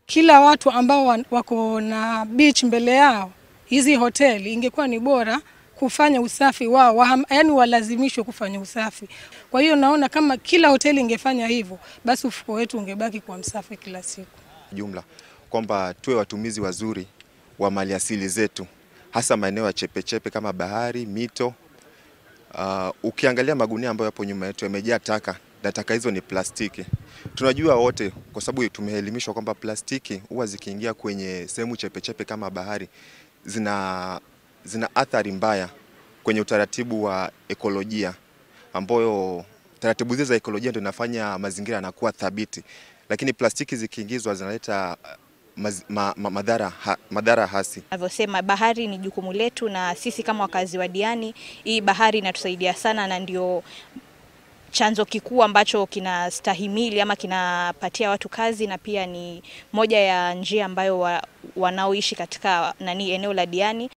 Kila watu ambao wako na beach mbele yao, hizi hoteli ingekuwa ni bora kufanya usafi wao, yani walazimishwe kufanya usafi. Kwa hiyo naona kama kila hoteli ingefanya hivyo, basi ufuko wetu ungebaki kwa msafi kila siku. Jumla kwamba tuwe watumizi wazuri wa maliasili zetu, hasa maeneo ya chepechepe kama bahari, mito. Ukiangalia magunia ambayo yapo nyuma yetu yamejaa taka, na taka hizo ni plastiki. Tunajua wote kwa sababu tumeelimishwa kwamba plastiki huwa zikiingia kwenye sehemu chepechepe kama bahari zina athari mbaya kwenye utaratibu wa ekolojia, ambayo taratibu hizi za ekolojia ndio inafanya mazingira yanakuwa thabiti. Lakini plastiki zikiingizwa zinaleta madhara hasi. Navyosema bahari ni jukumu letu, na sisi kama wakazi wa Diani, hii bahari inatusaidia sana na ndio chanzo kikuu ambacho kinastahimili ama kinapatia watu kazi, na pia ni moja ya njia ambayo wanaoishi katika eneo la Diani.